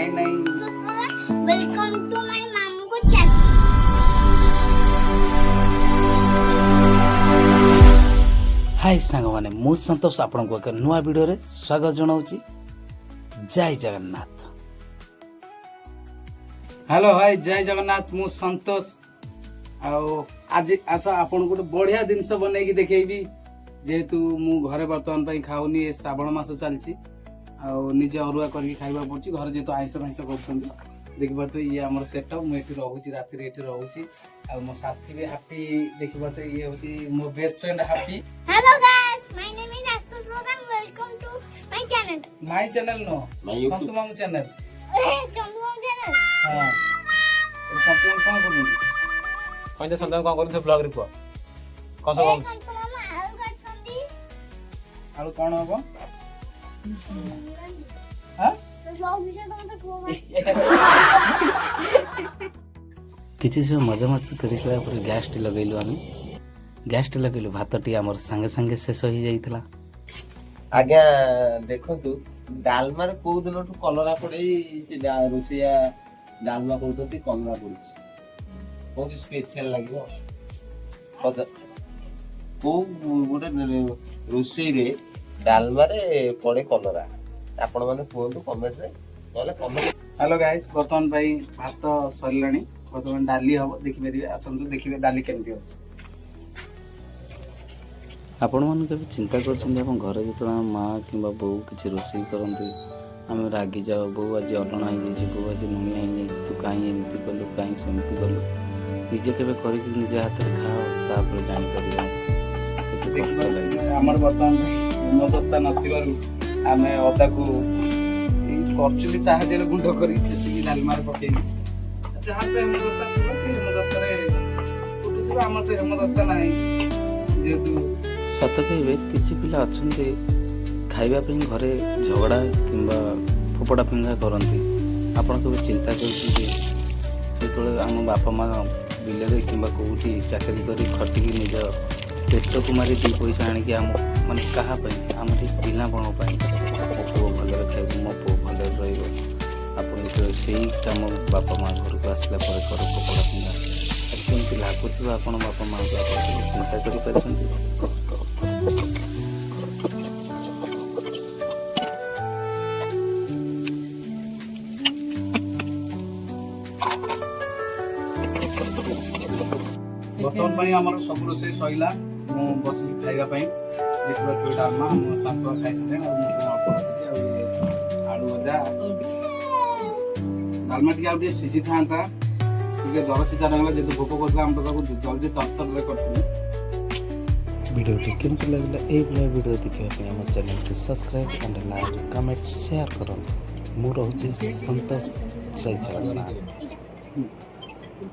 ନାଇଁ ନାଇଁ। Welcome to my ମାମୁଙ୍କ channel. ହାଏ ସାଙ୍ଗମାନେ, ମୁଁ ସନ୍ତୋଷ, ଆପଣଙ୍କୁ ଏକ ନୂଆ ଭିଡ଼ିଓରେ ସ୍ୱାଗତ ଜଣାଉଛି। ଜୟ ଜଗନ୍ନାଥ। ହ୍ୟାଲୋ ଭାଇ, ଜୟ ଜଗନ୍ନାଥ। ମୁଁ ସନ୍ତୋଷ ଆଉ ଆଜି ଆସ ଆପଣଙ୍କୁ ଗୋଟେ ବଢିଆ ଜିନିଷ ବନେଇକି ଦେଖେଇବି। ଯେହେତୁ ମୁଁ ଘରେ ବର୍ତ୍ତମାନ ପାଇଁ ଖାଉନି, ଏ ଶ୍ରାବଣ ମାସ ଚାଲିଛି ଆଉ ନିଜେ ଅରୁଆ କରିକି ଖାଇବାକୁ ପଡୁଛି। ଘରେ ଯେହେତୁ ଆଇଁଷ ଫାଇଁଷ କରୁଛନ୍ତି, ଦେଖିପାରୁଥିବେ ଇଏ ଆମର ସେଟଅପ୍। ମୁଁ ଏଠି ରହୁଛି, ରାତିରେ ଏଠି ରହୁଛି ଆଉ ମୋ ସାଥୀ ବି ହାପି। ଦେଖିପାରୁଥିବେ, ଇଏ ହଉଛି ମୋ best friend happy. Hello guys, my name is Ashutosh Pradhan. Welcome to my channel. My channel ନୁହଁ। My YouTube. ସନ୍ତୁ ମାମୁ ଚ୍ୟାନେଲ। ଚନ୍ଦୁ ମାମୁ channel. ହଁ, ଏ ସନ୍ତୁ ମାମୁ କଣ କରୁଛନ୍ତି? କଣ ସନ୍ତାନ କଣ କରୁଛୁ ବ୍ଲଗ ରେ କୁହ, କଣ ସବୁ ଏ ହଉଛି? ସନ୍ତୁ ମାମୁ ଆଳୁ କାଟୁଛନ୍ତି। ଆଳୁ କଣ ହବ? ହଁ। ବ୍ଲଗ ବିଷୟରେ ତମେ ତ କୁହ ଭାଇ। କିଛି ସମୟ ମଜାମସ୍ତି କରିସାରିଲା ପରେ ଗ୍ୟାସଟି ଲଗେଇଲୁ ଆମେ। ଗ୍ୟାସଟି ଲଗେଇଲୁ, ଭାତଟି ଆମର ସାଙ୍ଗେ ସାଙ୍ଗେ ଶେଷ ହେଇଯାଇଥିଲା। ଆଜ୍ଞା ଦେଖନ୍ତୁ, ଡାଲମାରେ କୋଉ ଦିନଠୁ କଲରା ପଡେଇ ସେ ରୋଷେଇଆ ଡାଲମା କରୁଛନ୍ତି, କଲରା ପଡୁଛି, କହୁଛି ସ୍ପେଶିଆଲ ଲାଗିବ। କୋଉ ଗୋଟେ ରୋଷେଇରେ ଡାଲମାରେ ପଡେ କଲରା? ଆପଣ ମାନେ କୁହନ୍ତୁ କମେଣ୍ଟରେ, ନହେଲେ କମେଣ୍ଟ। ହ୍ୟାଲୋ ଗାଇସ୍, ବର୍ତ୍ତମାନ ପାଇଁ ଭାତ ସରିଲାଣି। ବର୍ତ୍ତମାନ ଡାଲି ହବ, ଦେଖିପାରିବେ। ଆସନ୍ତୁ ଦେଖିବେ ଡାଲି କେମିତି ହବ। ଆପଣମାନେ କେବେ ଚିନ୍ତା କରିଛନ୍ତି, ଆମ ଘରେ ଯେତେବେଳେ ଆମ ମା କିମ୍ବା ବୋଉ କିଛି ରୋଷେଇ କରନ୍ତି, ଆମେ ରାଗିଯାଉ। ବୋଉ ଆଜି ଅଲଣା ହେଇଯାଇଛି, ବୋଉ ଆଜି ଲୁଣିଆ ହେଇଯାଇଛି, ତୁ କାହିଁ ଏମିତି କଲୁ, କାହିଁ ସେମିତି କଲୁ। ନିଜେ କେବେ କରିକି ନିଜ ହାତରେ ଖାଅ, ତାପରେ ଜାଣିପାରିବ କେତେ କଷ୍ଟ ଲାଗେ। ଆମର ବର୍ତ୍ତମାନ ହେମଦସ୍ତା ନଥିବାରୁ ଆମେ ଅଦାକୁ ଏଇ କରଚୁଲି ସାହାଯ୍ୟରେ ଗୁଣ୍ଡ କରିକି ଛେଚିକି ଡାଲମାରେ ପକେଇବି। ଯାହା ତ ହେମଦସ୍ତା ଥିବ, ସେ ହେମଦସ୍ତାରେ କୁଟୁଥିବ। ଆମର ତ ହେମଦସ୍ତା ନାହିଁ ଯେହେତୁ। ସତ କହିବେ, କିଛି ପିଲା ଅଛନ୍ତି, ଖାଇବା ପାଇଁ ଘରେ ଝଗଡ଼ା କିମ୍ବା ଫୋପଡ଼ା ଫିଙ୍ଗା କରନ୍ତି। ଆପଣ କେବେ ଚିନ୍ତା କରୁଛନ୍ତି, ଯେତେବେଳେ ଆମ ବାପା ମା ବିଲରେ କିମ୍ବା କେଉଁଠି ଚାକିରି କରି ଖଟିକି ନିଜ ପେଟକୁ ମାରି ଦୁଇ ପଇସା ଆଣିକି ଆମ ମାନେ କାହା ପାଇଁ? ଆମରି ପିଲାପଣ ପାଇଁ। ମୋ ପୁଅ ଭଲରେ ଖାଇବ, ମୋ ପୁଅ ଭଲରେ ରହିବ। ଆପଣ ଯେତେବେଳେ ସେଇ କାମ ବାପା ମା ଘରକୁ ଆସିଲା ପରେ କର ଫୋପଡ଼ା ଫିଙ୍ଗା, କେମିତି ଲାଗୁଥିବ ଆପଣ ବାପା ମାଆଙ୍କୁ? ଆପଣ କେବେ ଚିନ୍ତା କରିପାରିଛନ୍ତି? ବର୍ତ୍ତମାନ ପାଇଁ ଆମର ସବୁ ରୋଷେଇ ସରିଲା। ମୁଁ ବସିଲି ଖାଇବା ପାଇଁ। ଦେଖିପାରୁଥିବେ, ଡାଲମା ମୁଁ ସନ୍ତୁଳା ଖାଇସାରିଲେଣି ଆଉ ମୁଁ ପାଇଁ ଅଳ୍ପ ରଖିଛି। ଆଉ ଇଏ ଆଳୁ ଭଜା। ଡାଲମା ଟିକେ ଆଉ ଟିକେ ସିଝିଥାନ୍ତା, ଟିକେ ଦର ସିଝା ରହିଲା। ଯେହେତୁ ଭୋକ କରୁଥିଲା, ଆମେ ତ ତାକୁ ଜଲ୍ଦି ତରତରରେ କରିଥିଲୁ। ଭିଡ଼ିଓଟି କେମିତି ଲାଗିଲା? ଏଇଭଳିଆ ଭିଡ଼ିଓ ଦେଖିବା ପାଇଁ ଆମ ଚ୍ୟାନେଲକୁ subscribe and like, comment, share କରନ୍ତୁ। ମୁଁ ରହୁଛି ସନ୍ତୋଷ। ଜୟ ଜଗନ୍ନାଥ।